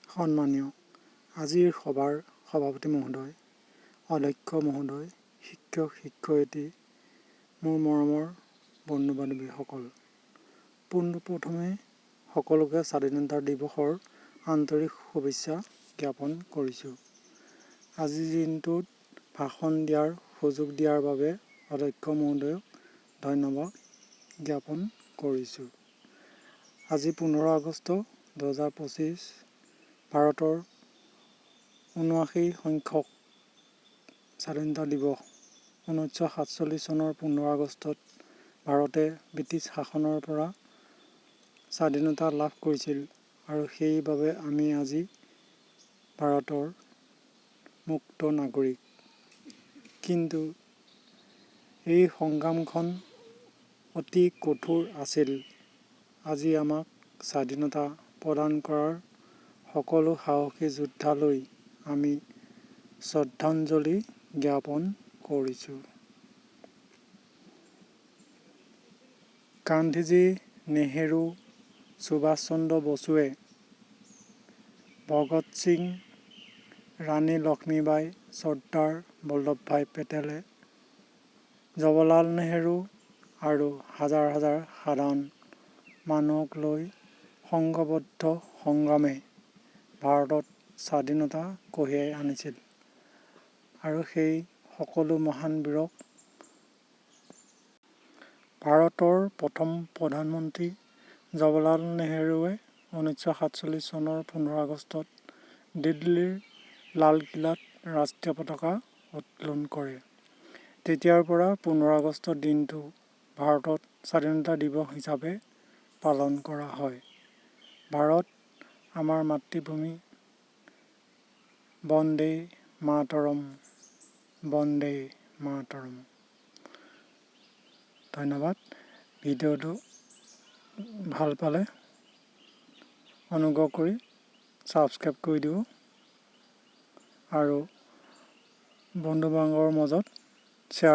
সন্মানীয় আজিৰ সভাৰ সভাপতি মহোদয়, অধ্যক্ষ মহোদয়, শিক্ষক শিক্ষয়িত্ৰী, মোৰ মৰমৰ বন্ধু বান্ধৱীসকল, পোনপ্ৰথমে সকলোকে স্বাধীনতা দিৱসৰ আন্তৰিক শুভেচ্ছা জ্ঞাপন কৰিছোঁ। আজিৰ দিনটোত ভাষণ দিয়াৰ সুযোগ দিয়াৰ বাবে অধ্যক্ষ মহোদয়ক ধন্যবাদ জ্ঞাপন কৰিছোঁ। আজি 15 আগষ্ট 2025, ভাৰতৰ 79 সংখ্যক স্বাধীনতা দিৱস। 1947 চনৰ 15 আগষ্টত ভাৰতে ব্ৰিটিছ শাসনৰ পৰা স্বাধীনতা লাভ কৰিছিল আৰু সেইবাবে আমি আজি ভাৰতৰ মুক্ত নাগৰিক। কিন্তু এই সংগ্ৰামখন অতি কঠোৰ আছিল। আজি আমাক স্বাধীনতা প্ৰদান কৰাৰ সকলো সাহসী যোদ্ধালৈ আমি শ্ৰদ্ধাঞ্জলি জ্ঞাপন কৰিছোঁ। গান্ধীজী, নেহেৰু, সুভাষ চন্দ্ৰ বসুৱে, ভগত সিং, ৰাণী লক্ষ্মীবাই, চৰ্দাৰ বল্লভভাই পেটেলে, জৱাহৰলাল নেহেৰু আৰু হাজাৰ হাজাৰ সাধাৰণ মানুহক লৈ সংঘবদ্ধ সংগ্ৰামে ভাৰতত স্বাধীনতা কঢ়িয়াই আনিছিল আৰু সেই সকলো মহান বীৰক। ভাৰতৰ প্ৰথম প্ৰধানমন্ত্ৰী জৱাহৰলাল নেহেৰুৱে 1947 চনৰ 15 আগষ্টত দিল্লীৰ লালকিল্লাত ৰাষ্ট্ৰীয় পতাকা উত্তোলন কৰে। তেতিয়াৰ পৰা 15 আগষ্টৰ দিনটো ভাৰতত স্বাধীনতা দিৱস হিচাপে পালন কৰা হয়। ভাৰত আমাৰ মাতৃভূমি। বন্দে মাতৰম, বন্দে মাতৰম। ধন্যবাদ। ভিডিঅ'টো ভাল পালে অনুগ্ৰহ কৰি ছাবস্ক্ৰাইব কৰি দিব আৰু বন্ধু বান্ধৱৰ মাজত শ্বেয়াৰ